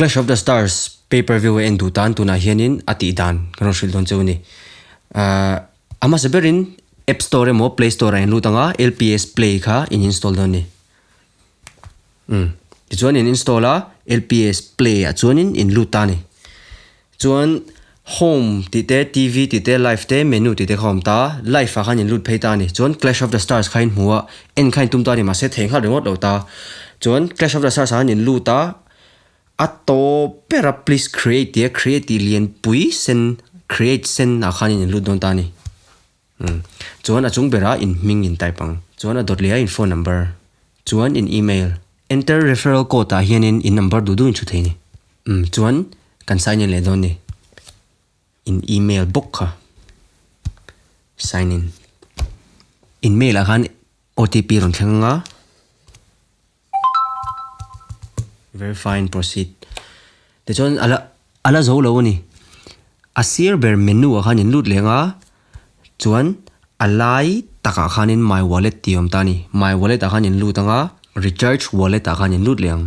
Clash of the Stars pay per view a en duh tan tunah hianin a tih dan kan rawn hrilh dawn cheu a ni. Ahh a hmasa berin App Store emaw Play Store ah in lut anga LPS Play kha in install dawn a ni. Umm tichuan in install a LPS Play ah chuanin in lut ta a ni. Chuan Home tih te, TV tih te, Live te, Menu tih te kha a awm ta a, Live ah khan in lut phei ta a ni. Chuan Clash of the Stars kha in hmu a, en kha in tum ta a ni mahse thei nghal ringawt lo ta. Chuan Clash of the Stars ah khan in lut a, a tawp ber a Please Create tih a Create tih lianpui sen Create sen ah khan in lut dawn ta a ni. Umm chuan a chung berah in hming in type ang. Chuan a dawt leh a in phone number. Chuan in email. Enter referral code ah hianin in number duh duh in chhu thei ni. Umm chuan kan sign in leh dawn ni. In email bawk kha. Sign in. In mail ah khan OTP rawn thleng anga. Verify and proceed. Tichuan ala ala zo lo a ni. A sir ber menu ah khan in lut leng a, chuan a lai takah khanin my wallet tih a awm ta a ni. My wallet ah khan in lut ang a, recharge wallet ah khan in lut leh ang.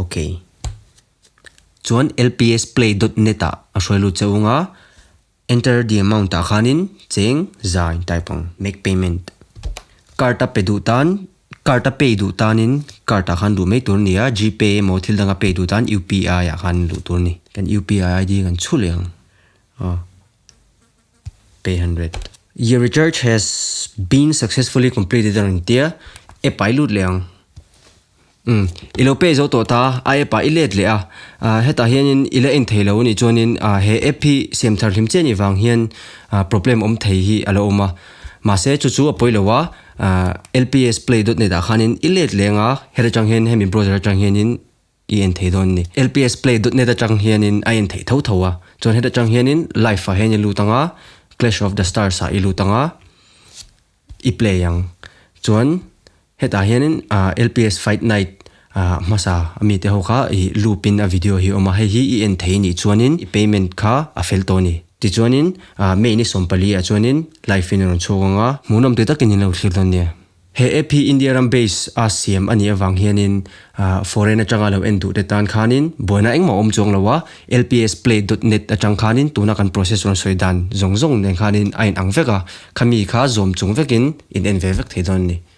Okay. Chuan lpsplay dot net ah a hruai lut che ung a, Enter the amount ah khanin cheng za in type ang, make payment. Card a pe duh tan, card a pay duh tanin card ah khan luh mai tur a ni a, gpay emaw thil danga pay duh tan UPI ah khan luh tur a ni. Kan UPI ID kan chhu leh ang, aw pay 100. Your recharge has been successfully completed a rawn ti a, app ah i lut leh ang. Umm, i lo pay zo tawh ta, a app ah i let leh a, ah hetah hianin i la en thei lo anih chuanin ah he app hi siam thar hlim chiah anih vang hian ah problem awm thei hi a lo awm a, mahse chu chu a pawi lo a, ah lpsplay dot net ah khanin i let leng a, heta tang hian hemi browser atang hianin i en thei dawn a ni. Lpsplay dot net atang hianin a en theih tho tho a, chuan heta tang hianin live ah hian i lut ang a, clash of the stars ah i lut ang a, i play ang chuan. Hetah hianin LPS Fight Night hmasa a mite ho kha i loop in a video hi a awm a, hei hi i en thei nih chuanin i payment kha a fel tawh a ni. Tichuanin May ni 14 ah chuanin live in a rawn chhuak ang a, hmuhnawm tui takin in lo thlir dawn nia. He app hi India ram base a siam a nih avang hianin foreign atanga lo en duh te tan khanin buaina engmah a awm chuang lo a, lpsplay dot net atang khanin tuna kan process rawn sawi dan zawng zawng nen khanin a inang vek a, khami kha zawm chung vekin in en ve vek thei dawn a ni.